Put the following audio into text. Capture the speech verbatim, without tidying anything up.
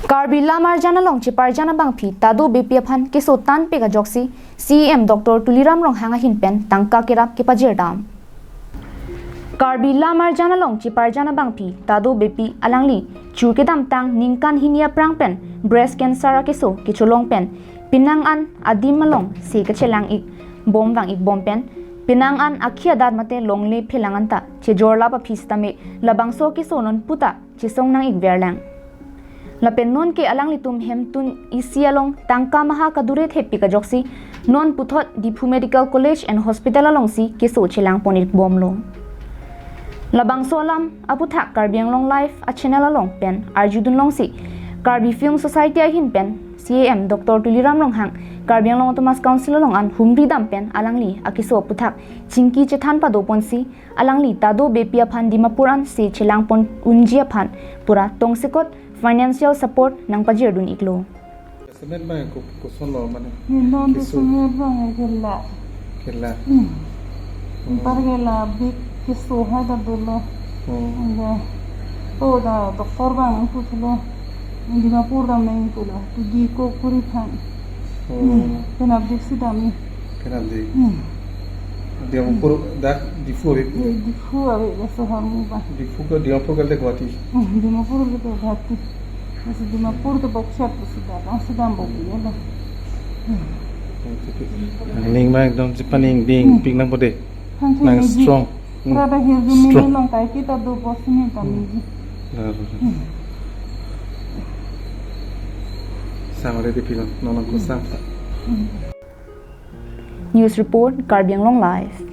Karbi Lamarjan along cheparjan abangpi Tado Beypi aphan keso tanpik ajoksi C E M Doctor Tuliram Ronghang ahin pen tangka kerap kepajirdam. Karbi Lamarjan along cheparjan abangpi Tado Beypi alangli chur kedamtang ningkan hini aphrang pen breast cancer akeso kecholong pen penang an adim along se kachelang-ik bom vang-ik bom pen penang an akhi adat mate longle phelang anta chejorlap aphi sitame labangso keso non puta chesong nang-ik verlang. Lapen nonke alanglitum hemtun isi along tangka maha kadure thepik ajoksi non puthot Diphu Medical College and Hospital alongsi keso chelangpon-ik bomlo. Labangso alam aputhak Karbi Anglong Live a-channel along pen arjudun longsi Karbi Film Society ahin pen C E M Doctor Tuliram Ronghang Karbi Anglong Autonomous Council along an humri dam pen alangli akeso aputhak chingki chethan padoponsi alangli Tado Beypi aphan Dimapur an se chelangpon unji aphan pura tongsekot financial support nangpajirdun-iklo. Semet bang ko koson lo mane. Ni non de keso. Semet bang ke la. Ke la. Hmm. Hmm. Par ke la big keso ha da dolo. Hmm. Anga. O da doctor bang nangputhulo. Dimapur dam nangpulo. Tu di ko kuri phan. Hmm. Hmm. Penap dik si dam ni. Kenap dik. Hmm. Dimapur dak Diphu ave. Ye, Diphu ave, ya, so hamu ba. Diphu ke Dimapur ke le Guwahati. Hmm, Dimapur ke le Guwahati. Masi Dimapur ke bokchat, masi da, masi dam bok ya lo. Hmm. Nangling ma ekdom si paning ding, hmm, pik nangpo de. Thang thang nang ni strong. Hmm. Prada hirju strong. Mini long kai kita do bos ni kami. Hmm. Ji. Laru. Hmm. Sang ore di pilo, nonong ko sang. Hmm. News report, Karbi Anglong Live.